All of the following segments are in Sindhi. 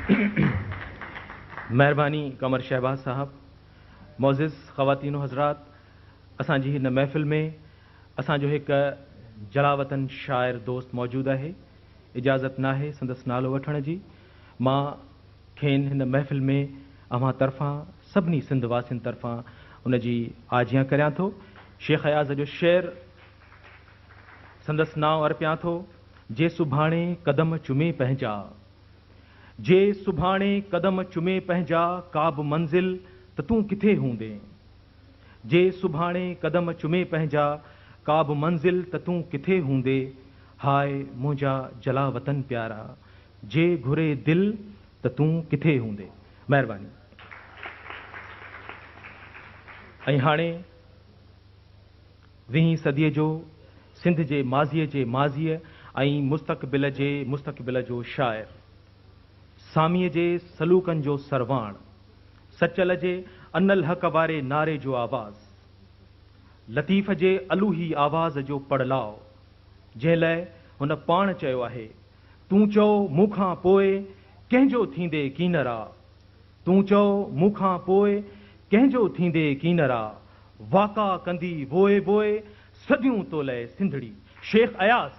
مهرباني قمر شهباز صاحب. معزز خواتين و حضرات، اسان جي هن محفل ۾ اسان جو هڪ جلاوطن شاعر دوست موجود آهي. اجازت ناهي سندس نالو وٺڻ جي. مان کين هن محفل ۾ اوهان طرفان سڀني سنڌ واسين طرفان ان جي آجيان ڪريان ٿو. شيخ اياز جو شعر سندس نانء ارپيان ٿو، جي سڀاڻي قدم چمي پنهنجا، جي سڀاڻي قدم چمي پنهنجا ڪا به منزل ته تون ڪٿي هوندين؟ جي سڀاڻي قدم چمي پنهنجا ڪا به منزل ته تون ڪٿي هوندي؟ هاء منهنجا جلاوطن پيارا، جي گهري دل ته تون ڪٿي هوندي؟ مهرباني. ۽ هاڻي ويهين صديء جو سنڌ جي ماضيء جي ماضيء ۽ مستقبل جي مستقبل جو شاعر، ساميء جي سلوڪن جو سرواڻ، سچل جي انالحق واري نعري جو آواز، لطيف جي الوهي آواز جو پڙلاء، جنهن لئه هن پاڻ چيو آهي، تون چئو مون کان پوء ڪنهن جو ٿيندي ڪينرا، تون چئو مون کان پوء ڪنهن جو ٿيندي ڪينرا، واڪا ڪندي ووء ووء صديون تو لئه سنڌڙي. شيخ اياز.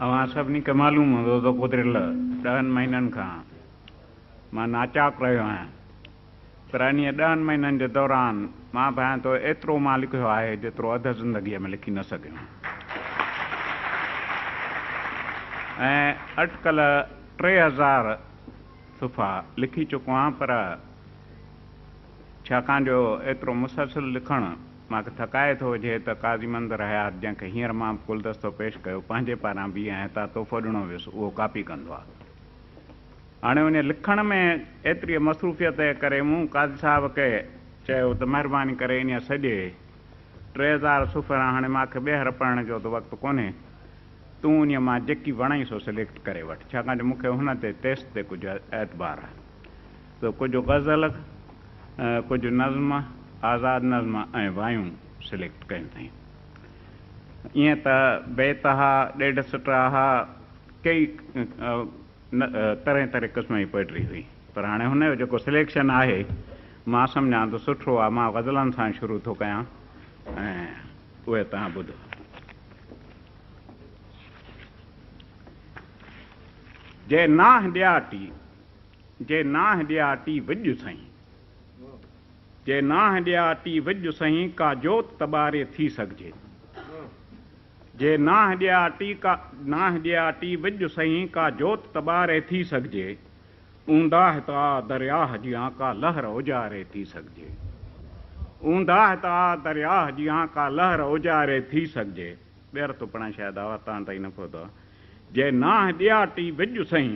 اوهان سڀني کي معلوم هوندو ته گذريل ڏهن مهينن کان مان ناچاڪ رهيو آهيان پر انهيء ڏهن مهينن جي دوران مان ڀانيان ٿو ايترو مان لکيو آهي جيترو اڌ زندگيء ۾ لکي نه سگهيو آهيان ۽ اٽڪل 3000 صفحا لکي چڪو آهيان پر ڇاڪاڻ جو ايترو مسلسل لکڻ مان کي ٿڪائي ٿو وجهي ته قاضي منظر حيات جنهن کي هينئر مان به گلدستو پيش ڪيو پنهنجي پاران به ۽ هتان تحفو ڏنو ويس اهو ڪاپي ڪندو آهي. هاڻي انهيء لکڻ ۾ ايتريء مصروفيت جي ڪري مون قاضي صاحب کي چيو ته مهرباني ڪري انهيء سڄي 3000 صفحا هاڻي مان کي ٻيهر پڙهڻ جو ته وقت ڪونهي تون انهيء مان جيڪي وڻئي سو سليڪٽ ڪري وٺ ڇاڪاڻ جو مون کي هن تي ٽيسٽ تي ڪجهه اعتبار آهي. ته ڪجهه غزل، ڪجهه نظم، آزاد نظم ۽ وايون سليڪٽ ڪيون اٿائين. ائين ته بيت ها، ڏيڍ سٽرا ها، ڪيئي طرحين طرحين قسم جي پوئٽري هئي. پر هاڻي هن جو جيڪو سليڪشن آهي، مان سمجهان ٿو سٺو آهي. مان غزلن سان شروع ٿو ڪيان ۽ اهي توهان ٻڌو. جي ناهه ڏياٽي جي ناهه ڏياٽي وڄ سهين. جي ناهه ڏياٽي وڄ سهين ڪا جوت ته ٻاري ٿي سگهجي. جي ناهه ڏياٽي ڪا ناهه ڏياٽي وڄ سهين ڪا جوت ته ٻاري ٿي سگهجي. اونداهه ته آ درياهه جيان ڪا لهر اجاري ٿي سگهجي. اونداهه ته آ درياهه جيان ڪا لهر اجاري ٿي سگهجي. ٻيهر ٿو پڙهان شايد آواز توهان تائين نه پهتو آ. جي ناهه ڏياٽي وڄ سهين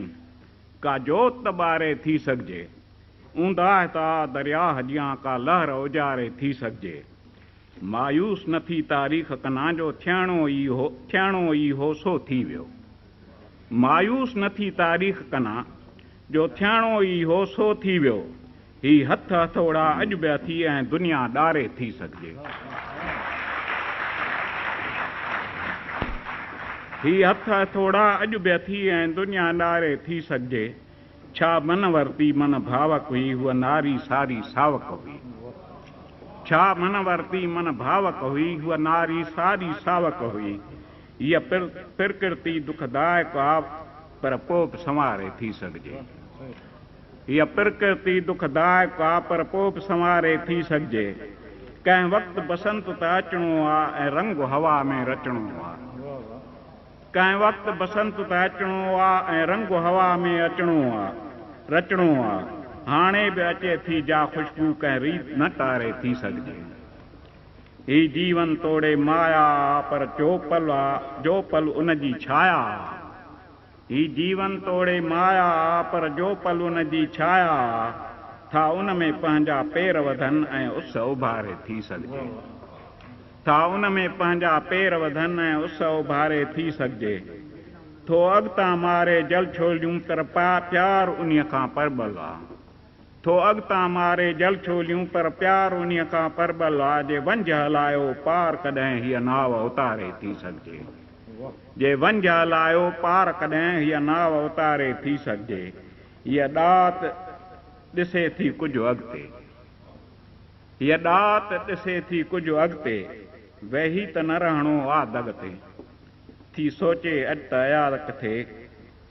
ڪا جوت ته ٻاري ٿي سگهجي. اونداهه ته آ درياهه جيان ڪا لهر اجاري ٿي سگهجي. مايوس نه ٿي تاريخ ڪنا جو ٿيڻو ئي هو ٿيڻو ئي هو سو ٿي ويو. مايوس نه ٿي تاريخ ڪنا جو ٿيڻو ئي هو سو ٿي ويو. هي هٿ هٿوڙا اڄ به اٿي ۽ دنيا ڏاري ٿي سگهجي. هي هٿ هٿوڙا اڄ به اٿي ۽ دنيا ڏاري ٿي سگهجي. ڇا من ورتي من ڀاوڪ هئي هوء ناري ساري ساوڪ هئي. ڇا من ورتي من ڀاوڪ هئي هوء ناري ساري ساوڪ هئي. هيء پرڪرتي دکدائڪ آ پر پوء به سنواري ٿي سگهجي. هيء پرڪرتي دکدائڪ آ پر پوء به سنواري ٿي سگهجي. ڪنهن وقت بسنت ته اچڻو آ ۽ رنگ هوا ۾ رچڻو آ. ڪنهن وقت بسنت ته اچڻو آ ۽ رنگ هوا ۾ اچڻو آ، رچڻو آ. هاڻي به اچي ٿي جا خوشبو ڪنهن ريت نه ٽاري ٿي سگهجي. هي جيون توڙي مايا آ پر جو پل آ، جو پل ان جي ڇايا آ. هي جيون توڙي مايا آ پر جو پل ان جي ڇايا آ، ٿا ان ۾ پنهنجا پير وڌن ۽ اس اڀاري ٿي سگهجي. ٿا ان ۾ پنهنجا پير وڌن ۽ اس اڀاري ٿي سگهجي. ٿو اڳتان ماري جل ڇوليون پر پيار انهيء کان پرٻل آ. ٿو اڳتان ماري جل ڇوليون پر پيار انهيء کان پرٻل آ. جي ونجهه هلايو پار ڪڏهن هيء ناو اتاري ٿي سگهجي. جي ونجهه هلايو پار ڪڏهن هيء ناو اتاري ٿي سگهجي. هيء ڏات ڏسي ٿي ڪجهه اڳتي. هيء ڏات ڏسي ٿي ڪجهه اڳتي. ويهي ته نه رهڻو آ دڳ تي. ٿي سوچي اڄ ته اياز ڪٿي،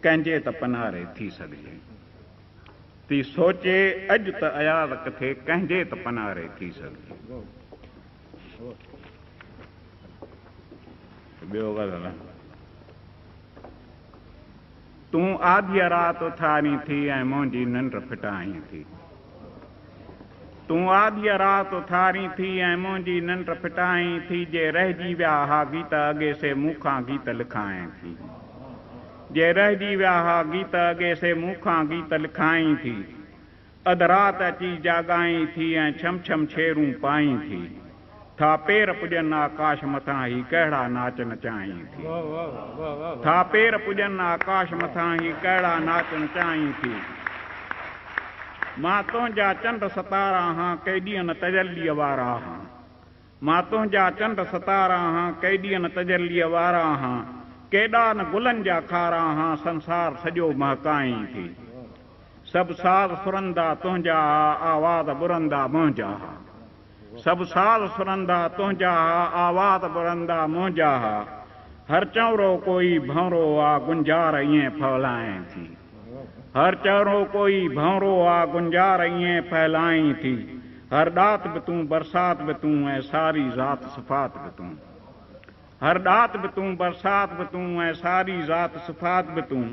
ڪنهن جي ته پناري ٿي سگهجي. ٿي سوچي اڄ ته اياز ڪٿي، ڪنهن جي ته پناري ٿي سگهجي. ٻيو غزل. تون آڌيء رات اٿارين ٿي ۽ منهنجي ننڊ ڦٽائين ٿي. تون آڌيء رات اٿارين ٿي ۽ منهنجي ننڊ ڦٽائين ٿي. جي رهجي ويا ها گيت اڳي سي مون کان گيت لکائين ٿي. جي رهجي ويا ها گيت اڳي سي مون کان گيت لکائين ٿي. اڌ رات اچي جاڳائين ٿي ۽ ڇم ڇم ڇيرون پائين ٿي. ٿا پير پڄن آڪاش مٿان هي ڪهڙا ناچ نچائين ٿي. ٿا پير پڄن آڪاش مٿان هي ڪهڙا ناچ نچائين ٿي. مان تنهنجا چنڊ ستارا هان ڪيڏيء نه تجليء وارا هان. مان تنهنجا چنڊ ستارا هان ڪيڏيء نه تجليء وارا هان. ڪيڏا نه گلن جا کارا هان سنسار سڄو مهڪائين ٿي. سڀ ساز سرندا تنهنجا ها آواز ٻرندا منهنجا ها. سڀ ساز سرندا تنهنجا ها آواز ٻرندا منهنجا ها. هر چؤنرو ڪوئي ڀؤنرو آ گنجار ائين ڦهلائين ٿي. هر چؤنرو ڪوئي ڀؤنرو آ گنجار ائين ڦهلائين ٿي. هر ڏات به تون برسات به تون ۽ ساري ذات صفات به تون. هر ڏات به تون برسات به تون ۽ ساري ذات صفات به تون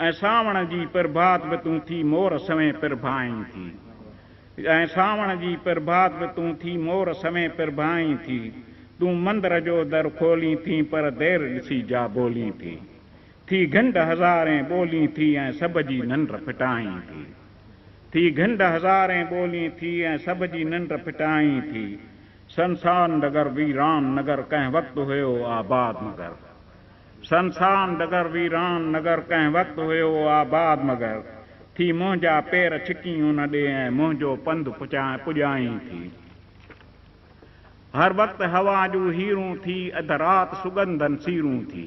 ۽ سانوڻ جي پرڀات به تون ٿي مور سوين پرڀائين ٿي ۽ سانوڻ جي پرڀات به تون ٿي مور سوين پرڀائين ٿي تون مندر جو در کولين ٿي پر دير ڏسي جا ٻولين ٿي ٿي گهنڊ هزارين ٻولين ٿي ۽ سڀ جي ننڊ ڦٽائين ٿي ٿي گهنڊ هزارين ٻولين ٿي ۽ سڀ جي ننڊ ڦٽائين ٿي. سنسان ڊگر ويران نگر ڪنهن وقت هيو آباد مگر سنسان ڊگر ويران نگر ڪنهن وقت هيو آباد مگر ٿي منهنجا پير ڇڪين ان ڏي ۽ منهنجو پنڌ پڄائين ٿي هر وقت هوا جون هيرون ٿي اڌ رات سڳنڌن سيرون ٿي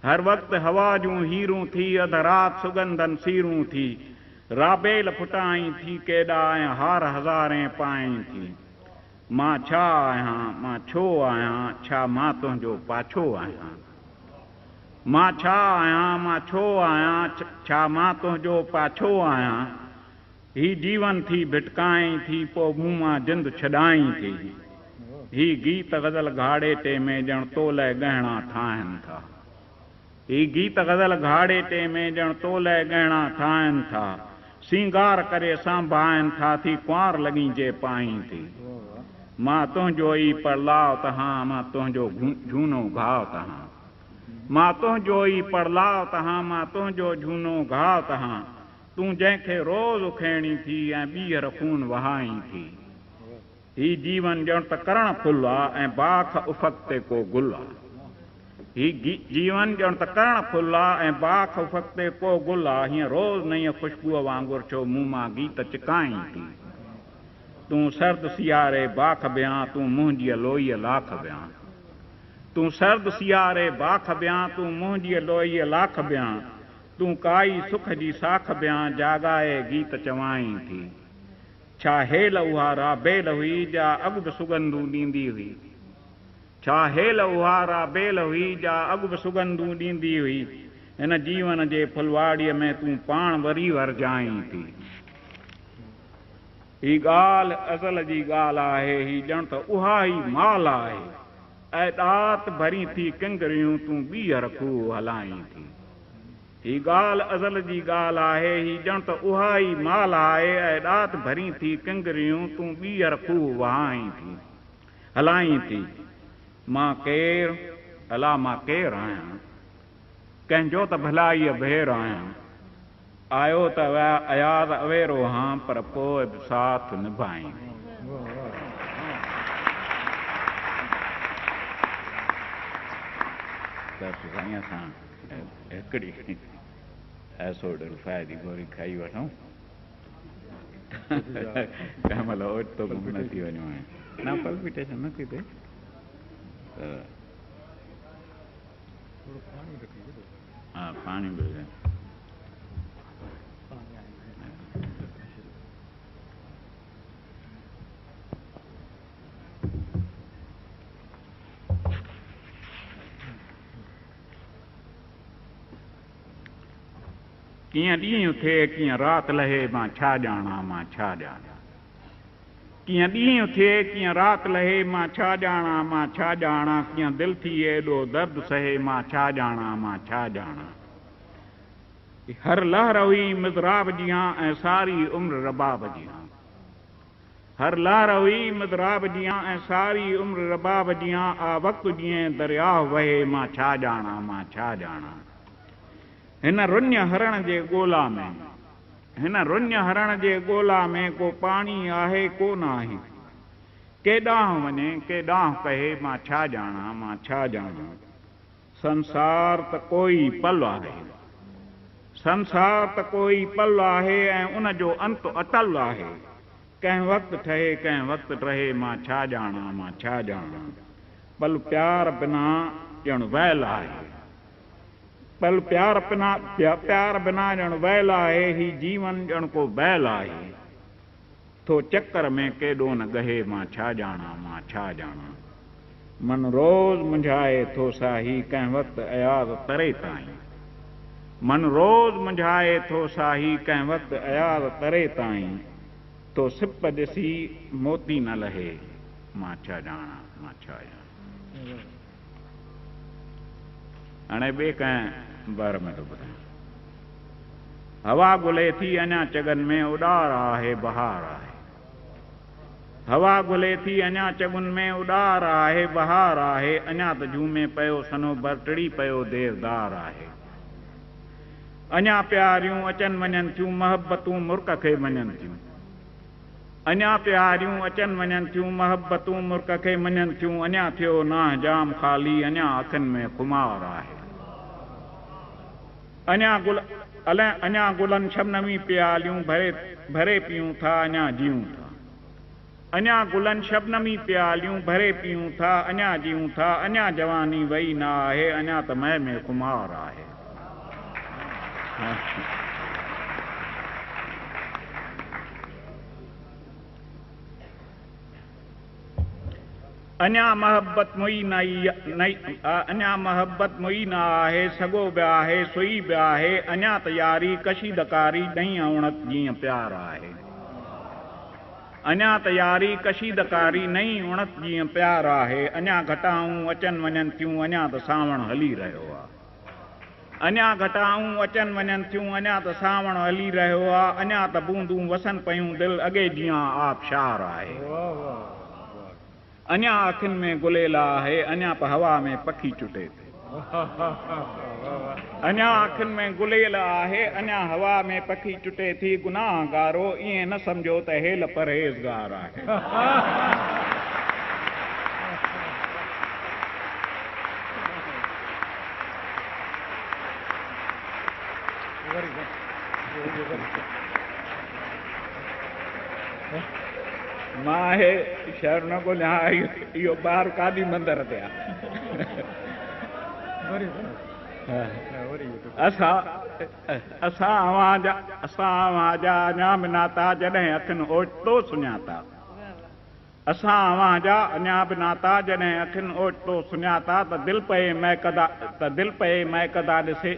هر وقت هوا جون هيرون ٿي اڌ رات سڳنڌن سيرون ٿي رابيل ڦٽائين ٿي ڪيڏا ۽ هار هزارين پائين ٿي. مان ڇا آهيان، مان ڇو آهيان، ڇا مان تنهنجو پاڇو آهيان. مان ڇا آهيان، مان ڇو آهيان، ڇا مان تنهنجو پاڇو آهيان. هي جيون ٿي ڀٽڪائين ٿي، پوء مون مان جند ڇڏائين ٿي. هي گيت غزل گهاڙيٽي ۾ ڄڻ تو لئه ڳهڻا ٺاهن ٿا. هي گيت غزل گهاڙيٽي ۾ ڄڻ تو لئه ڳهڻا ٺاهن ٿا. سينگار ڪري سانڀائن ٿا ٿي ڪنوار لڳين جي پائين ٿي. مان تنهنجو ئي پڙلاء ته هان مان تنهنجو جهونو گهاء ته هان. مان تنهنجو ئي پڙلاء ته هان مان تنهنجو جهونو گهاء ته هان. تون جنهن کي روز اکيڙين ٿي ۽ ٻيهر خون وهائين ٿي. هي جيون ڄڻ ته ڪرڻ ڦل آ ۽ باک افق تي ڪو گل آ. هي جيون ڄڻ ته ڪرڻ ڦل آ ۽ باک افق تي ڪو گل آ. هيئن روز نئين خوشبوء وانگر ڇو مون مان گيت چڪائين ٿي. تون سرد سياري باک به آن تون منهنجيء لوئيء لاک به آن. تون سرد سياري باک به آن تون منهنجيء لوئيء لاک به آن. تون ڪائي سک جي ساک به آن جاڳائي گيت چوائين ٿي. ڇا هيل اها رابيل هئي جا اڳ به سڳنڌون ڏيندي هئي؟ ڇا هيل اها رابيل هئي جا اڳ به سڳنڌون ڏيندي هئي؟ هن جيون جي ڦلواڙيء ۾ تون پاڻ وري ورجائين ٿي. هي ڳالهه ازل جي ڳالهه آهي، هي ڄڻ ته اها ئي مال آهي. اي ڏات ڀرين ٿي ڪنگريون، تون ٻيهر کوهه هلائين ٿي. هي ڳالهه ازل جي ڳالهه آهي، هي ڄڻ ته اها ئي مال آهي، اي ڏات ڀرين ٿي ڪنگريون، تون ٻيهر کوهه وهائين ٿي، هلائين ٿي. مان ڪير، الا مان ڪير آهيان، ڪنهن جو ته ڀلائيء ڀير آهيان. آيو ته اياز اويرو هان، پر پوء به ساٿ نڀائين ٿي. ته سائين اسان هڪڙي ايسوڊ رفاء جي گوري کائي وٺون. ڪنهن مهل اوچتو گم نه ٿي وڃون ۽ نه پلپيٽيشن نه ٿي ٿئي ته ها پاڻي به هجي. ڪيئن ڏينهن ٿئي ڪيئن رات لهي مان ڇا ڄاڻان مان ڇا ڄاڻان ڪيئن ڏينهن ٿئي ڪيئن رات لهي مان ڇا ڄاڻان مان ڇا ڄاڻان ڪيئن دل ٿي ايڏو درد سهي مان ڇا ڄاڻان مان ڇا ڄاڻان هر لهر هئي مضراب جيان ۽ ساري عمر رباب جيان هر لهر هئي مضراب جيان ۽ ساري عمر رباب جيان آ وقت جيئن درياهه وهي مان ڇا ڄاڻان مان ڇا ڄاڻان. هن رڃ هرڻ جي ڳولا ۾. هن رڃ هرڻ جي ڳولا ۾ ڪو پاڻي آهي ڪو ناهي. ڪيڏانهن وڃي، ڪيڏانهن ڪهي، مان ڇا ڄاڻان، مان ڇا ڄاڻان. سنسار ته ڪوئي پل آهي. سنسار ته ڪوئي پل آهي ۽ ان جو انت اٽل آهي. ڪنهن وقت ٺهي، ڪنهن وقت ڊهي، مان ڇا ڄاڻان، مان ڇا ڄاڻان. پل پيار بنا ڄڻ ويل آهي. پل پيار بنا پيار بنا ڄڻ ويل آهي، هي جيون ڄڻ ڪو بيل آهي. ٿو چڪر ۾ ڪيڏو نه ڳهي، مان ڇا ڄاڻان، مان ڇا ڄاڻان. من روز منجهائي ٿو ساهي، ڪنهن وقت اياز تري تائين. من روز منجهائي ٿو ساهي، ڪنهن وقت اياز تري تائين. ٿو سپ ڏسي موتي نه لهي، مان ڇا ڄاڻان، مان ڇا ڄاڻان. هاڻي ٻئي ڪنهن بحر ۾ ٿو ٻڌايان. هوا گهلي ٿي اڃا چڳن ۾ اڏار آهي بهار آهي. هوا گهلي ٿي اڃا چڳن ۾ اڏار آهي بهار آهي. اڃا ته جهومي پيو صنوبر ٽڙي پيو ديودار آهي. اڃا پياريون اچن وڃن ٿيون محبتون مرڪ کي مڃن ٿيون. اڃا پياريون اچن وڃن ٿيون، محبتون مرڪ کي مڃن ٿيون، اڃا ٿيو ناهه جام خالي، اڃا اکين ۾ خمار آهي. اڃا گل اڃا گلن شبنمي پياليون ڀري ڀري پيئون ٿا، اڃا جيئون ٿا. اڃا گلن شبنمي پياليون ڀري پيئون ٿا، اڃا جيئون ٿا، اڃا جواني وئي نه آهي، اڃا ته مئي ۾ خمار آهي. اڃا محبت موئي نه اڃا محبت موئي نه آهي، سڳو به آهي، سوئي به آهي، اڃا ته ياري ڪشيدڪاري نئين اڻت جيئن پيار آهي. اڃا ته ياري ڪشيدڪاري نئين اڻت جيئن پيار آهي، اڃا گهٽائون اچن وڃن ٿيون، اڃا ته سانوڻ هلي رهيو آ. اڃا گهٽائون اچن وڃن ٿيون، اڃا ته سانوڻ هلي رهيو آ، اڃا ته بوندون وسن پيون، دل اڳي جيان آبشار آهي. اڃا اکين ۾ گليل آهي، اڃا په هوا ۾ پکي چٽي ٿي. اڃا اکين ۾ گليل آهي، اڃا هوا ۾ پکي چٽي ٿي، گناهگارو ائين نه سمجهو ته هيل پرهيزگار آهي. مان هي شعر نه ڳوليان ها، اهو ٻار ڪاڏي مندر تي آ. اسان اسان اوهان جا اسان اوهان جا اڃا به ناتا جڏهن اکين اوچتو سڃاتا. اسان اوهان جا اڃا به ناتا جڏهن اکين اوچتو سڃاتا ته دل پئي مئڪدا ته دل پئي مئڪدا ڏسي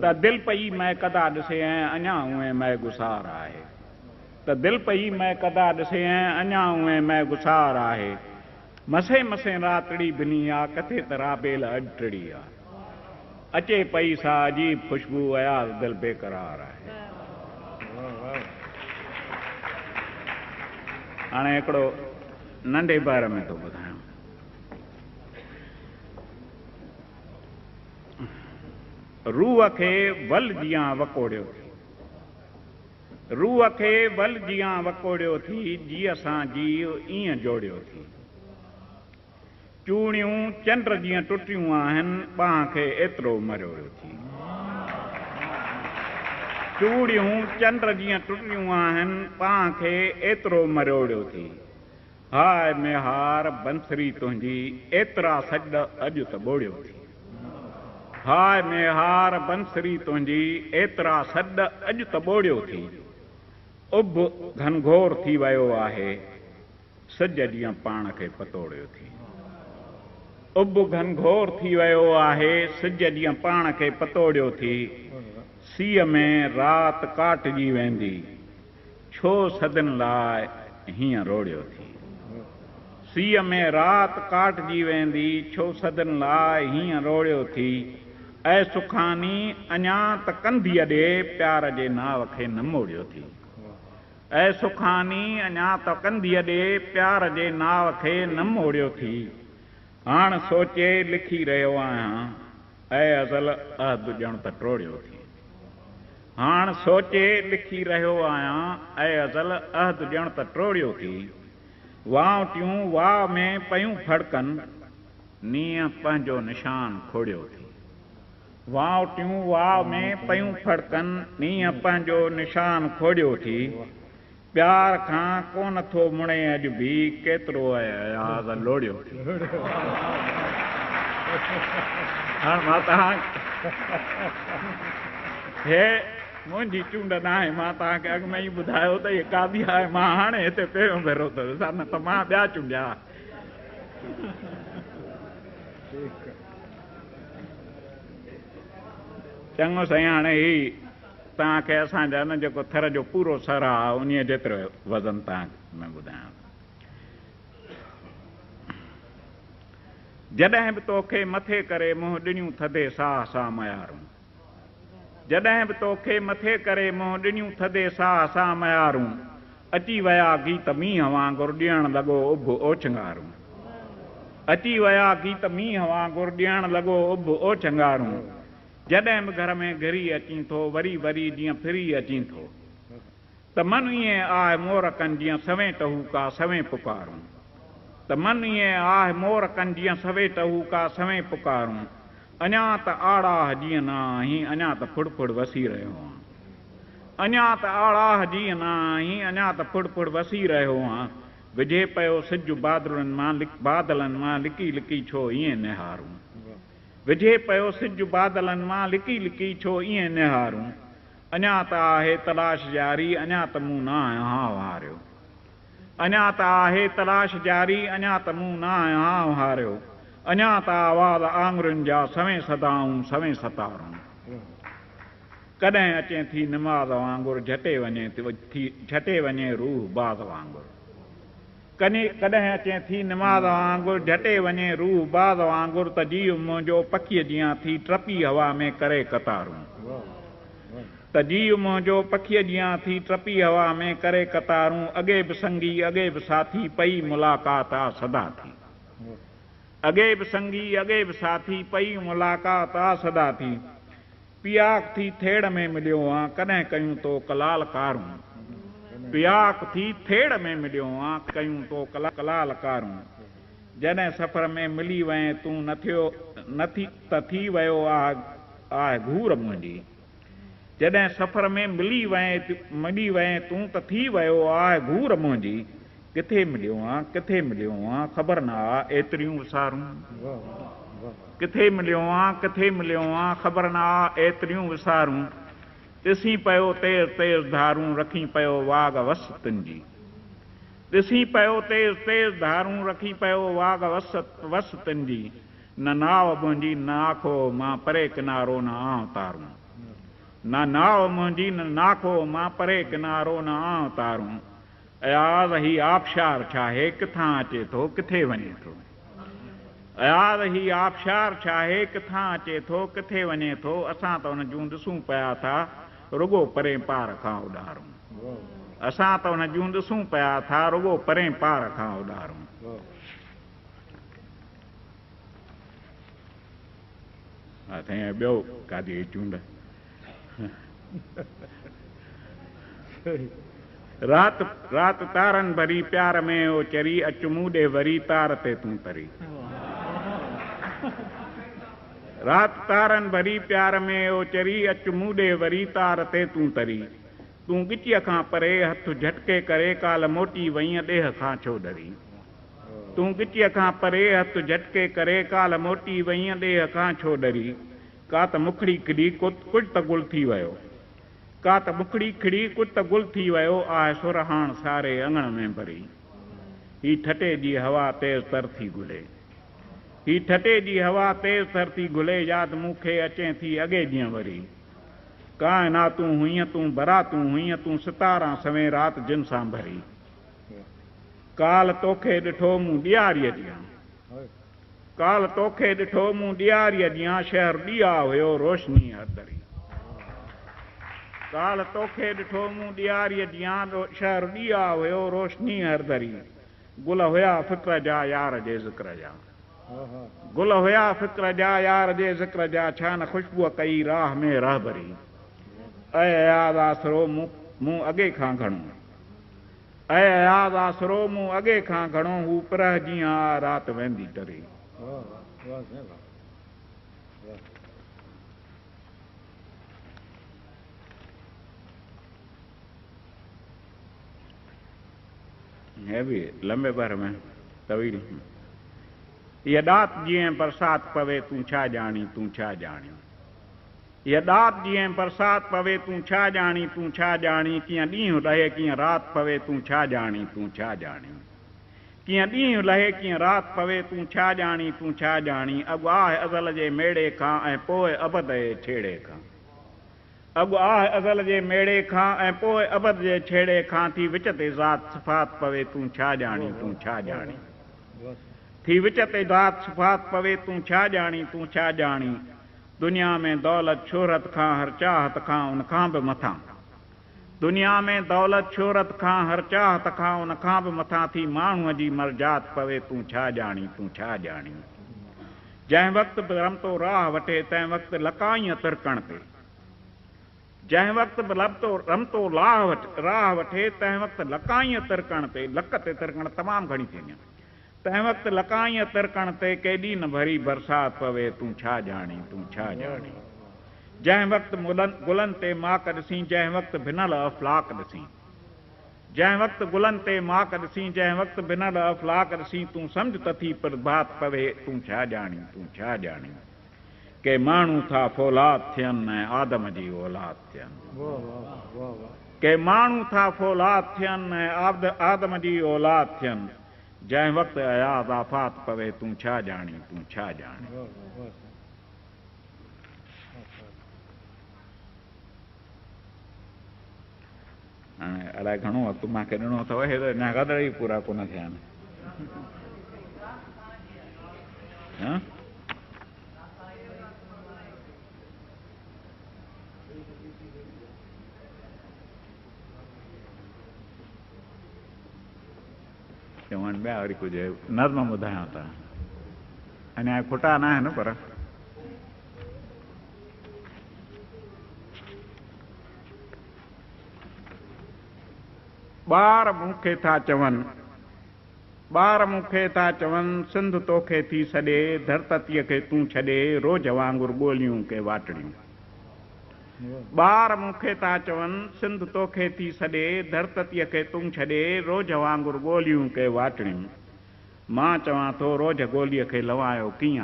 ته دل پئي مئڪدا ڏسي ۽ اڃا اونهين مئي گسار آهي ته دل پئي مئڪدا ڏسي ۽ اڃا اونهين مئي گسار آهي مسين مسين راتڙي ڀني آ ڪٿي ته رابيل اڄ ٽڙي آ اچي پئي سا عجيب خوشبو اياز دل بيقرار آهي. هاڻي هڪڙو ننڍي بحر ۾ ٿو ٻڌايان. روح کي ول جيان وڪوڙيو ٿي. روح کي ول جيان وڪوڙيو ٿي، جيء سان جيء ائين جوڙيو ٿي. چوڙيون چنڊ جيئن ٽٽيون آهن، ٻانهن کي ايترو مروڙيو ٿي. چوڙيون چنڊ جيئن ٽٽيون آهن، ٻانهن کي ايترو مروڙيو ٿي. هاء ميهار بنسري تنهنجي، ايترا سڏ اڄ ته ٻوڙيو ٿي. هاء ميهار بنسري تنهنجي، ايترا سڏ اڄ ته ٻوڙيو ٿي. اڀ گهنگهور ٿي ويو آهي، سج جيئن پاڻ کي پتوڙيو ٿي. اڀ گهنگهور ٿي ويو آهي، سج جيئن پاڻ کي پتوڙيو ٿي. سيء ۾ رات ڪاٽجي ويندي، ڇو صدين لاء هيئن روڙيو ٿي. سيء ۾ رات ڪاٽجي ويندي، ڇو صدين لاء هيئن روڙيو ٿي. اي سکاني، اڃا ته ڪنڌيء ڏي پيار جي ناو کي نه موڙيو ٿي. اي سکاني، اڃا ته ڪنڌيء ڏي پيار جي ناو کي نه موڙيو ٿي. هاڻ سوچي لکي رهيو آهيان، اي ازل عهد ڄڻ ته ٽوڙيو ٿي. هاڻ سوچي لکي رهيو آهيان، اي ازل عهد ڄڻ ته ٽوڙيو ٿي. وانوٽيون واء ۾ پيون ڦڙڪن، نينهن پنهنجو نشان کوڙيو ٿي. وانوٽيون واء ۾ پيون ڦڙڪن، نينهن پنهنجو نشان کوڙيو ٿي. پيار کان ڪونه ٿو مڙين اڄ ڀي، ڪيترو اي اياز لوڙيو ٿي. هاڻ مان توهان هي منهنجي چونڊ ناهي، مان توهان کي اڳ ۾ ئي ٻڌايو ته هي قاضي آهي، مان هاڻي هتي پهريون ڀيرو ٿو ڏسان، نه ته مان ٻيا چونڊيا. چڱو سائين هاڻي هي توهان کي اسان جا نه جيڪو ٿر جو پورو سر آ انهيء جيترو وزن توهان کي ٻڌايان ٿو. جڏهن به توکي مٿي ڪري منهن ڏنيون ٿڌي ساهه سان ميارون. جڏهن به توکي مٿي ڪري منهن ڏنيون ٿڌي ساهه سان ميارون. اچي ويا گيت مينهن وانگر ڏيڻ لڳو اڀ اوڇنگارون. اچي ويا گيت مينهن وانگر ڏيڻ لڳو اڀ اوڇنگارون. جڏهن به گهر ۾ گهري اچين ٿو، وري وري جيئن ڦري اچين ٿو. ته من ائين آهه مور ڪن جيئن سوين ٽهوڪا سوين پڪارون. ته من ائين آهه مور ڪن جيئن سوين ٽهوڪا سوين پڪارون. اڃا ته آڙاهه جيئن نه آهين، اڃا ته ڦڙ ڦڙ وسي رهيو آن. اڃا ته آڙاهه جيئن نه آهين، اڃا ته ڦڙ ڦڙ وسي رهيو آن. وجهي پيو سج بادلن مان بادلن مان لڪي لڪي ڇو ائين نهارون. وجهي پيو سج بادلن مان لڪي لڪي ڇو ائين نهارون. اڃا ته آهي تلاش جاري، اڃا ته مون ناهه هانء هاريو. اڃا ته آهي تلاش جاري، اڃا ته مون ناهه هانء هاريو. اڃا ته آواز آڱرين جا سوين صدائون سوين ستارون. ڪڏهن اچين ٿي نماز وانگر جهٽي وڃين ٿي جهٽي وڃين روح باز وانگر. ڪڏهن اچين ٿي نماز وانگر جهٽي وڃين روح باز وانگر ته جيء منهنجو پکيء جيان ٿي ٽپي هوا ۾ ڪري قطارون. ته جيء منهنجو پکيء جيان ٿي ٽپي هوا ۾ ڪري قطارون اڳي به سنگي اڳي به ساٿي پئي ملاقات آ سدا ٿي. اڳي به سنگي اڳي به ساٿي پئي ملاقات آ سدا ٿي. پياڪ ٿي ٿيڙ ۾ مليو آن ڪڏهن ڪيون تو ڪلال ڪارون. پياڪ ٿي ٿيڙ ۾ مليو آن ڪيون تو ڪلال ڪارون. جڏهن سفر ۾ ملي وئين تون نه ٿيو نه ٿي ته ٿي ويو آهه آهه گهور منهنجي. جڏهن سفر ۾ ملي وئين ملي وئين تون ته ٿي ويو آهه گهور منهنجي. ڪٿي مليو آن ڪٿي مليو آن خبر نه آ ايتريون وسارون. ڪٿي مليو آن ڪٿي مليو آن خبر نه آ ايتريون وسارون. ڏسين پيو تيز تيز ڌارون رکين پيو واڳ وس تن جي. ڏسين پيو تيز تيز ڌارون رکين پيو واڳ وس وس تن جي. نه ناو منهنجي نه آکو مان پري ڪنارو نه آنء تارون. نه ناو منهنجي نه ناکو مان پري ڪنارو نه آنء تارون. اياز هي آبشار ڇاهي ڪٿان اچي ٿو ڪٿي وڃي ٿو. اياز هي آبشار ڇاهي ڪٿان اچي ٿو ڪٿي وڃي ٿو اسان ته ان جون ڏسون پيا ٿا رڳو پرين پار کان اڏارون. اسان ته ان جون ڏسون پيا ٿا رڳو پرين پار کان اڏارون. ها سائين ٻيو قاضي جي چونڊ. رات رات تارن ڀري پيار ۾ او چري اچ مون ڏي وري تار تي تون تري. رات تارن ڀري پيار ۾ او چري اچ مون ڏي وري تار تي تون تري. تون ڳچيء کان پري هٿ جهٽڪي ڪري ڪالهه موٽي وئينء ڏيهه کان ڇو ڏري. تون ڳچيء کان پري هٿ جهٽڪي ڪري ڪالهه موٽي وئينء ڏيهه کان ڇو ڏري. ڪا ته مکڙي کڙي ڪجهه ته گل ٿي ويو. ڪا ته مکڙي کڙي ڪجهه ته گل ٿي ويو آهه سرهاڻ ساري اڱڻ ۾ ڀري. هي ٺٽي جي هوا تيز تر ٿي گهلي. هي ٺٽي جي هوا تيز تر ٿي گهلي ياد مون کي اچين ٿي اڳي جيئن وري. ڪائناتون هئين تون براتون هئين تون ستاران سوين رات جن سان ڀري. ڪالهه توکي ڏٺو مون ڏياريء جيان. ڪالهه توکي ڏٺو مون ڏياريء جيان شهر ڏيئا هيو روشني هر دري. ڪالهه توکي ڏٺو مون ڏياريء جيان شهر ڏيئا هيو روشني هر دري. گل هيا فڪر جا يار جي ذڪر جا. گل هيا فڪر جا يار جي ذڪر جا ڇا نه خوشبوء ڪئي راهه ۾ رهبري. اي اياز آسرو مون اڳي کان گهڻو. اي اياز آسرو مون اڳي کان گهڻو هو پرهه جيئن آ رات ويندي ٽري. هي به لمبي بحر ۾ طويل. هيء ڏات جيئن برسات پوي تون ڇا ڄاڻين تون ڇا ڄاڻين. هيء ڏات جيئن برسات پوي تون ڇا ڄاڻين تون ڇا ڄاڻين ڪيئن ڏينهن لهي ڪيئن رات پوي تون ڇا ڄاڻين تون ڇا ڄاڻين. ڪيئن ڏينهن لهي ڪيئن رات پوي تون ڇا ڄاڻين تون ڇا ڄاڻين. اڳ آهه ازل جي ميڙي کان ۽ پوء ابد جي ڇيڙي کان. اڳ آهه ازل جي ميڙي کان ۽ پوء ابد جي ڇيڙي کان ٿي وچ تي ذات صفات پوي تون ڇا ڄاڻين تون ڇا ڄاڻين. ٿي وچ تي ذات صفات پوي تون ڇا ڄاڻين تون ڇا ڄاڻين. دنيا ۾ دولت شهرت کان هر چاهت کان ان کان به مٿان. دنيا ۾ دولت شهرت کان هر چاهت کان ان کان به مٿان ٿي ماڻهوء جي مرجات پوي تون ڇا ڄاڻين تون ڇا ڄاڻين. جنهن وقت به رمتو راهه وٺي تنهن وقت لڪائينء ترڪڻ تي. جنهن وقت به لبتو رمتو لاهه راهه وٺي تنهن وقت لڪائينء ترڪڻ تي، لڪ تي ترڪڻ تمام گهڻي ٿيندي آهي، تنهن وقت لڪائينء ترڪڻ تي ڪيڏي نه ڀري برسات پوي تون ڇا ڄاڻين تون ڇا ڄاڻين. جنهن وقت گلن تي ماڪ ڏسين جنهن وقت ڀنل افلاڪ ڏسين. جنهن وقت گلن تي ماڪ ڏسين جنهن وقت ڀنل افلاڪ ڏسين تون سمجهه ته ٿي پرڀات پوي تون ڇا ڄاڻين تون ڇا ڄاڻين. ڪي ماڻهو ٿا فولاد ٿين ۽ آدم جي اولاد ٿين. ڪي ماڻهو ٿا فولاد ٿين ۽ آدم جي اولاد ٿين. جنهن وقت اياز آفات پوي تون ڇا ڄاڻين تون ڇا ڄاڻين. هاڻي الائي گهڻو وقت مان کي ڏنو اٿو، هي ته اڃا غدر ئي پورا ڪونه ٿيا آهن. چون ٻيا وري ڪجهه نظم ٻڌايان ٿا، اڃا کٽا نه آهن پر ٻار مون کي ٿا چون، ٻار مون کي ٿا چون، سنڌ توکي ٿي سڏي، ڌرتتيء کي تون ڇڏي، روجهه وانگر ڳوليون ڪي واٽڙيون. ٻار مون کي ٿا چون، سنڌ توکي ٿي سڏي، ڌرتتيء کي تون ڇڏي، روجهه وانگر ڳوليون ڪي واٽڙيون. مان چوان ٿو روجهه گوليء کي لنوايو ڪيئن آ؟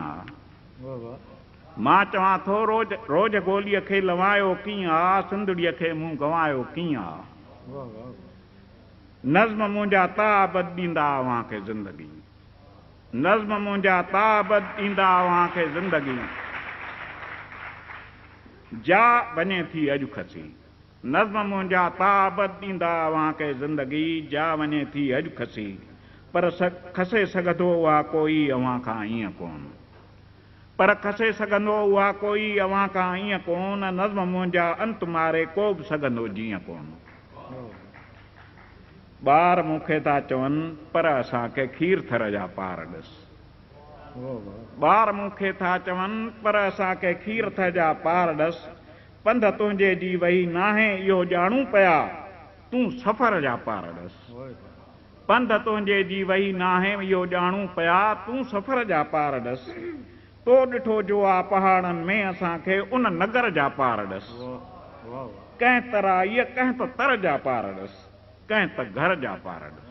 مان چوان ٿو روجهه گوليء کي لنوايو ڪيئن آ؟ سنڌڙيء کي مون گنوايو ڪيئن آ؟ نظم منهنجا تا ابد ڏيندا اوهان کي زندگي. نظم منهنجا تا ابد ڏيندا اوهان کي زندگي. جا وڃي ٿي اڄ کسي. نظم منهنجا تا ابد ڏيندا اوهان کي زندگي. جا وڃي ٿي اڄ کسي. پر کسي سگهندو اها ڪوئي اوهان کان ائين ڪون. پر کسي سگهندو اها ڪوئي اوهان کان ائين ڪون. نظم منهنجا انت ماري ڪو به سگهندو جيئن ڪون. ٻار مون کي ٿا چون پر اسان کي کير ٿر جا پار ڏس. ٻار مون کي ٿا چون پر اسان کي کير ٿر جا پار ڏس. پنڌ تنهنجي جي وهي ناهي اهو ڄاڻون پيا تون سفر جا پار ڏس. پنڌ تنهنجي جي وهي ناهي اهو ڄاڻون پيا تون سفر جا پار ڏس. تو ڏٺو جو آ پهاڙن ۾ اسان کي ان نگر جا پار ڏس. ڪنهن ترائيء ڪنهن ته تر جا پار ڏس، ڪنهن ته گهر جا پار ڏس.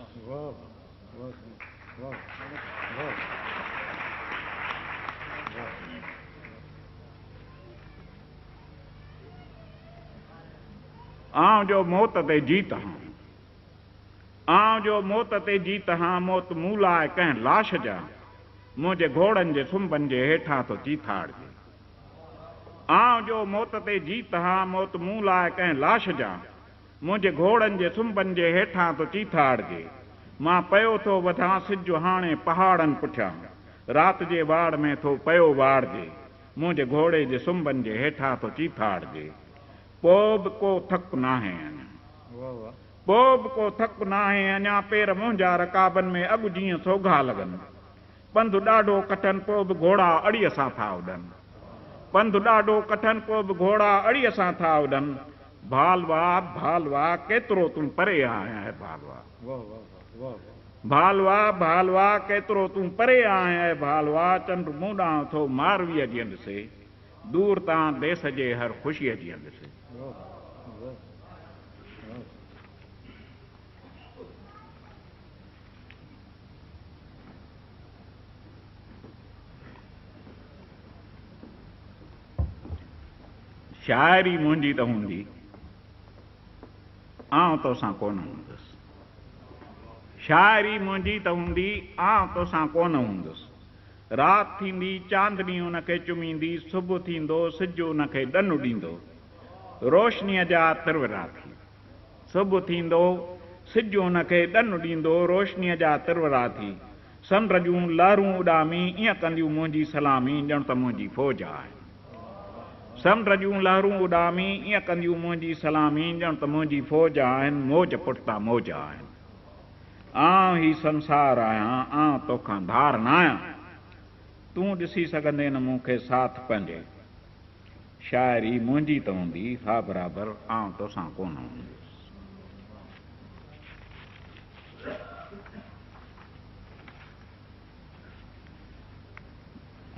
آئون جو موت تي جيت هان. آئون جو موت تي جيت هان، موت مون لاء ڪنهن لاش جا، منهنجي گهوڙن جي سنبن جي هيٺان ٿو چيٿاڙجي. آئون جو موت تي جيت هان، موت مون لاء ڪنهن لاش جا، منهنجي گهوڙن جي سنبن جي هيٺان ٿو چيٿاڙجي. مان پيو ٿو وڌان سج هاڻي پهاڙن پٺيان، رات جي واڙ ۾ ٿو پيو واڙجي، منهنجي گهوڙي جي سنبن جي هيٺان ٿو چيٿاڙجي. پوء به ڪو ٿڪ ناهي اڃا. پوء به ڪو ٿڪ ناهي اڃا، پير منهنجا رڪابن ۾ اڳ جيئن سوگها لڳن. پنڌ ڏاڍو ڪٺن پوء به گهوڙا اڙيء سان ٿا اڏن. پنڌ ڏاڍو ڪٺن پوء به گهوڙا اڙيء سان ٿا اڏن. ڀالوا، ڀالوا، ڪيترو تون پري آهين اي ڀالوا. ڀالوا، ڀالوا، ڪيترو تون پري آهين اي ڀالوا، چنڊ مون ڏانهن ٿو مارويء جيئن ڏسي. دور تان ديس جي هر خوشيء جيئن ڏسي. شاعري منهنجي ته هوندي، آئون توسان ڪونه هوندس. شاعري منهنجي ته هوندي، آئون توسان ڪونه هوندس. رات ٿيندي، چاندني ان کي چميندي، صبح ٿيندو، سج ان کي ڏن ڏيندو، روشنيء جا ترورا ٿي. صبح ٿيندو، سج ان کي ڏن ڏيندو، روشنيء جا ترورا ٿي. سمنڊ جون لهرون اڏامي، ائين ڪنديون منهنجي سلامي، ڄڻ ته منهنجي فوج آهن. سمنڊ جون لهرون اڏامي، ائين ڪنديون منهنجي سلامي، ڄڻ ته منهنجي فوج آهن، موج پٺتا موج آهن. آئون هي سنسار آهيان، آئون توکان ڌار ناهيان. تون ڏسي سگهندين نه مون کي ساٿ پنهنجي. شاعري منهنجي ته هوندي، ها برابر، آئون توسان ڪونه هوندس.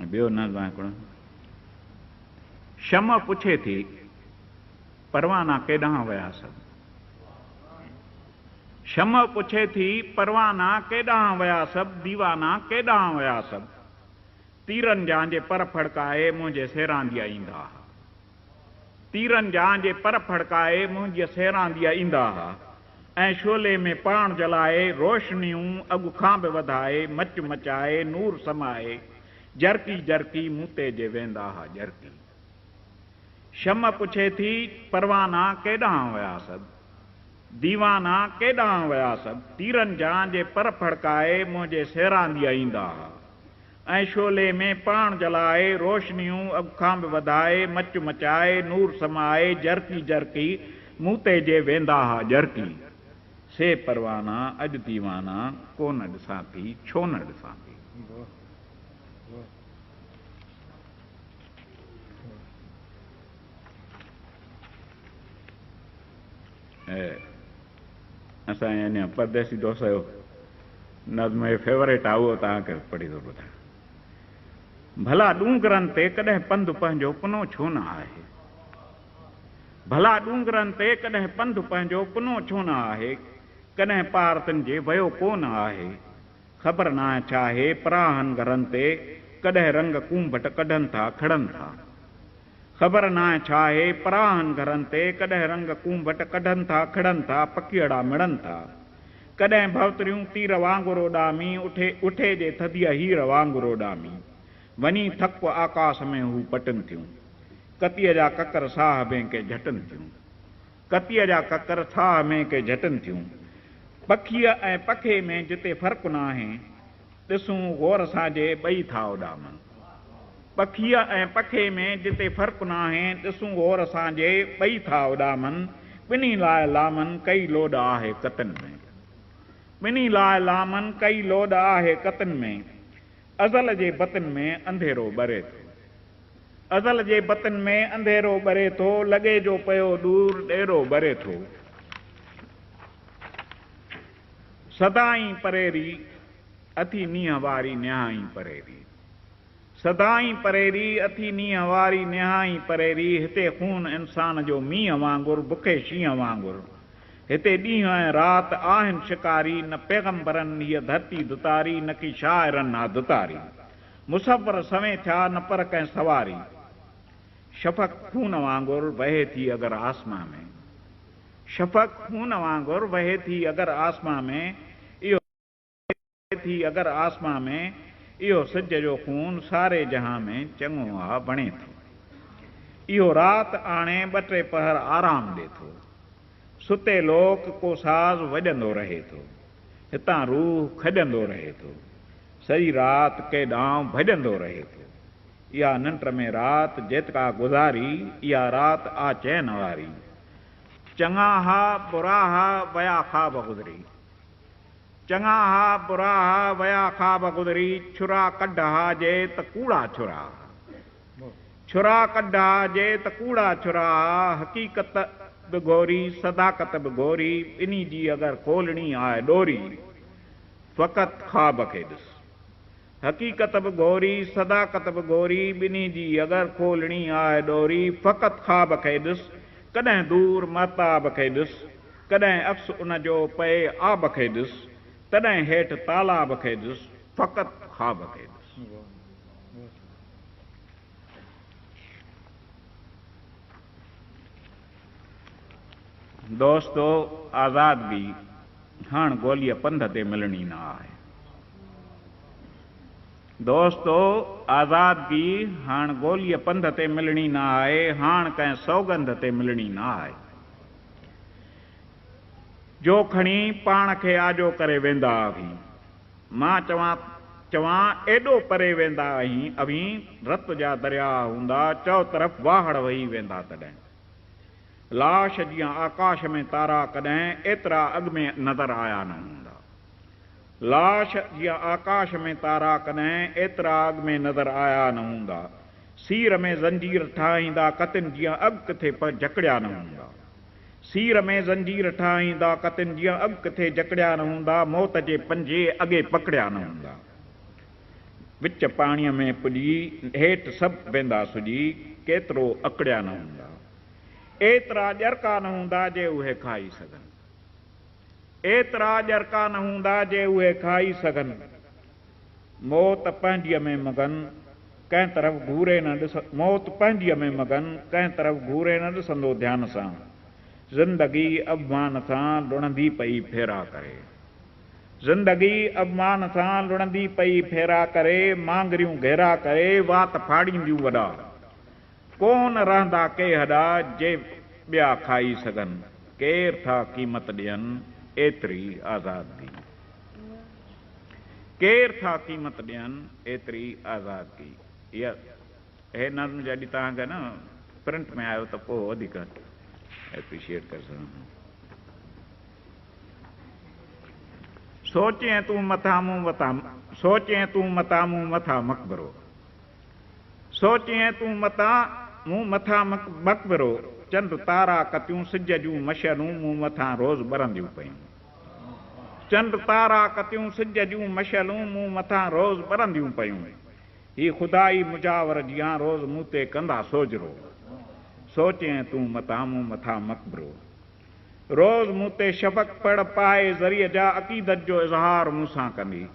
۽ ٻيو نظم آهي هڪڙو. شمع پڇي ٿي، پروانا ڪيڏانهن ويا سڀ؟ شمع پڇي ٿي، پروانا ڪيڏانهن ويا سڀ، ديوانا ڪيڏانهن ويا سڀ؟ تيرن جان جي پر ڦڙڪائي منهنجي سيرانديء ايندا ها. تيرن جان جي پر ڦڙڪائي منهنجيء سيرانديء ايندا ها ۽ شعلي ۾ پاڻ جلائي روشنيون اڳ کان به وڌائي مچ مچائي نور سمائي جرڪي جرڪي مون تي جي ويندا ها ڄرڪي. شمع پڇي ٿي، پروانا ڪيڏانهن ويا سڀ؟ ديوانا ڪيڏانهن ويا سڀ؟ تيرن جان جي پر ڦڙڪائي منهنجي سيرانديء ايندا ها ۽ شعلي ۾ پاڻ جلائي روشنيون اڳ کان به وڌائي مچ مچائي نور سمائي جرڪي جرڪي مون تي جي ويندا ها ڄرڪي سي پروانا اڄ ديوانا ڪو نه ڏسان ٿي ڇو نه ڏسان ٿي. اسان جي اڃا پرديسي دوست جو نظم هي فيوريٽ آ اهو توهان کي پڙهي ٿو ٻڌايان. ڀلا ڏونگرن تي ڪڏهن پنڌ پنهنجو پنو ڇو نه آهي. ڀلا ڏونگرن تي ڪڏهن پنڌ پنهنجو پنو ڇو نه آهي. ڪڏهن پار تن جي ويو ڪو نه آهي. خبر ناهي ڇاهي پراهن گهرن تي ڪڏهن رنگ ڪونڀٽ ڪڍن ٿا کڙن ٿا. خبر ناهي ڇاهي پراهن گهرن تي ڪڏهن رنگ ڪونڀٽ ڪڍن ٿا کڙن ٿا پکيئڙا مڙن ٿا. ڪڏهن ڀوتريون تير وانگر اڏامي اٺي اٺي جي ٿڌيء هير وانگر اڏامي وڃي ٿڪ آڪاس ۾ هو پٽن ٿيون. ڪتيء جا ڪڪر ساهه ۾ ڪي جهٽن ٿيون. ڪتيء جا ڪڪر ساهه ۾ ڪي جهٽن ٿيون. پکيء ۽ پکي ۾ جتي فرق ناهي، ڏسون غور سان جي ٻئي ٿا اڏامن. پکيء ۽ پکي ۾ جتي فرق ناهي، ڏسون غور سان جي ٻئي ٿا اڏامن. ٻنهي لاء لامن ڪئي لوڏ آهي ڪتن ۾. ٻنهي لاء لامن ڪئي لوڏ آهي ڪتن ۾. ازل جي بتن ۾ انڌيرو ٻري ٿو. ازل جي بتن ۾ انڌيرو ٻري ٿو، لڳي جو پيو ڏور ڏيرو ٻري ٿو. سدائين پريري، اٿي نينهن واري نهائين پريري. سدائين پريري، اٿي نينهن واري نهائين پريري، هتي خون انسان جو مينهن وانگر، بکي شينهن وانگر. هتي ڏينهن ۽ رات آهن شڪاري، نه پيغمبرن هيء ڌرتي ڌتاري، نڪي شاعرن آ ڌتاري. مصور سوين ٿيا، نه پر ڪنهن سواري. شفق خون وانگر وهي ٿي اگر آسمان ۾. شفق خون وانگر وهي ٿي اگر آسمان ۾، اهو. ٿي اگر آسمان ۾، اهو سج جو خون ساري جهان ۾ چڱو آ وڻي ٿو. اهو رات آڻي ٻه ٽي پهر آرام ڏي ٿو. ستي لوڪ ڪو ساز وڄندو رهي ٿو. هتان روح کڄندو رهي ٿو. سڄي رات ڪيڏانهن ڀڄندو رهي ٿو. اها ننڊ ۾ رات جيتڪا گذاري، اها رات آ چين واري. چڱا ها برا ها ويا خواب گذري. چڱا ها برا ها ويا خواب گذري، ڇرا ڪڍ ها جي ته ڪوڙا ڇرا ها. ڇرا ڪڍ ها جي ته ڪوڙا ڇرا ها، حقيقت به گهوري صداقت به گهوري، ٻنهي جي اگر کولڻي آهي ڏوري، فقط خواب کي ڏس. حقيقت به گهوري صداقت به گهوري، ٻنهي جي اگر کولڻي آهي ڏوري، فقط خواب کي ڏس، ڪڏهن دور مهتاب کي ڏس. ڪڏهن عڪس ان جو پئي آب کي ڏس، تڏهن هيٺ تالاب کي ڏس، فقط خواب کي ڏس. دوستو آزادگي هاڻ گوليء پنڌ تي ملڻي نه آهي. دوستو آزادگي هاڻ گوليء پنڌ تي ملڻي نه آهي، هاڻ ڪنهن سوڳنڌ تي ملڻي نه آهي. جو کڻي پاڻ کي آجو ڪري ويندا اوهين. مان چوان چوان ايڏو پري ويندا اهين اوهين، رت جا درياهه هوندا، چؤطرف واهڙ وهي ويندا تڏهن. لاش جيان آڪاش ۾ تارا ڪڏهن ايترا اڳ ۾ نظر آيا نه هوندا. لاش جيان آڪاش ۾ تارا ڪڏهن ايترا اڳ ۾ نظر آيا نه هوندا. سير ۾ زنجير ٺاهيندا ڪتين جيان اڳ ڪٿي جڪڙيا نه هوندا. سير ۾ زنجير ٺاهيندا ڪتين جيان اڳ ڪٿي جڪڙيا نه هوندا. موت جي پنجي اڳي پڪڙيا نه هوندا. وچ پاڻيء ۾ پڄي هيٺ سڀ ويندا سڄي ڪيترو اڪڙيا نه هوندا. ايترا ڄرڪا نه هوندا جي اهي کائي سگهن. ايترا ڄرڪا نه هوندا جي اهي کائي سگهن. موت پنهنجيء ۾ مگن، ڪنهن طرف گهوري نه ڏس موت پنهنجيء ۾ مگن، ڪنهن طرف گهوري نه ڏسندو ڌيان سان. زندگي اڀمان سان لڙندي پئي ڦيرا ڪري. زندگي اڀمان سان لڙندي پئي ڦيرا ڪري، مانگريون گهيرا ڪري، وات ڦاڙينديون وڏا. ڪونه رهندا ڪي هڏا، جي ٻيا کائي سگهن. ڪير ٿا قيمت ڏين، ايتري آزادگي. ڪير ٿا قيمت ڏين، ايتري آزادگي. هيء هي نظم جڏهن توهان کي نه پرنٽ ۾ آيو ته پوء وڌيڪ ايپريشيئيٽ ڪري سگهندو. سوچين تون مٿان مون مٿان سوچين تون متان مون مٿان مقبرو سوچين تون متان مون مٿان مقبرو چنڊ تارا ڪتيون سج جون مشعلون مون مٿان روز ٻرنديون پيون. چنڊ تارا ڪتيون سج جون مشعلون مون مٿان روز ٻرنديون پيون. هي خدائي مجاور جيان روز مون تي ڪندا سوجهرو. سوچين تون متان مون مٿان مقبرو. روز مون تي شفق پڙ پائي ذريء جا عقيدت جو اظهار مون سان ڪندي.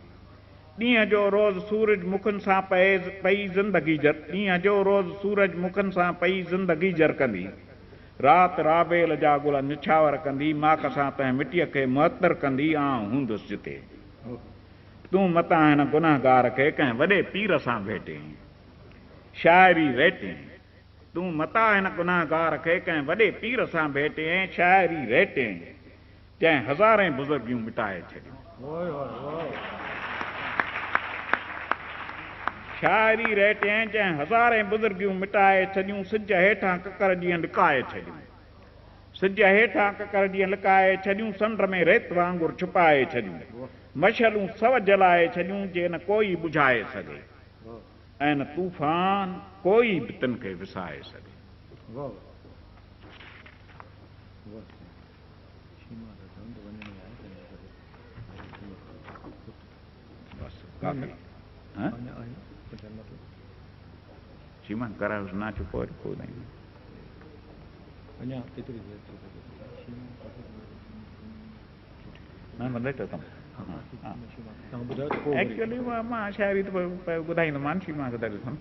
ڏينهن جو روز سورج مکن سان پئي پئي زندگي ڏينهن جو روز سورج مکن سان پئي زندگي جرڪندي. رات رابيل جا گل نڇاور ڪندي، ماڪ سان تنهن مٽيء کي معطر ڪندي، آئون هوندس جتي. تون متان هن گنهگار کي ڪنهن وڏي پير سان ڀيٽين. شاعري ريٽين. تون متان هن گنهگار کي ڪنهن وڏي پير سان ڀيٽين، شاعري ريٽين. جنهن هزارين بزرگيون مٽائي ڇڏيون. شاعري ريٽين جنهن هزارين بزرگيون مٽائي ڇڏيون، سج هيٺان ڪڪر جيئن لڪائي ڇڏيون. سج هيٺان ڪڪر جيئن لڪائي ڇڏيون، سمنڊ ۾ ريت وانگر ڇپائي ڇڏيون. مشعلون سو جلائي ڇڏيون، جي نه ڪوئي ٻجهائي سگهي ۽ نه طوفان ڪوئي به تن کي وسائي سگهي. بس ڪافي. شيمان ڪرايوس ناچ پوءِ وري پوءِ ٻڌائيندو. اڃا ايتري دير ٿي سگهي ٿي. نه نه ليٽر ڪم. توهان ٻڌايو ته پوءِ وري. ايڪچوئلي مان شاعري ته پوءِ ٻڌائيندومان شيمان کي ته ڏسن.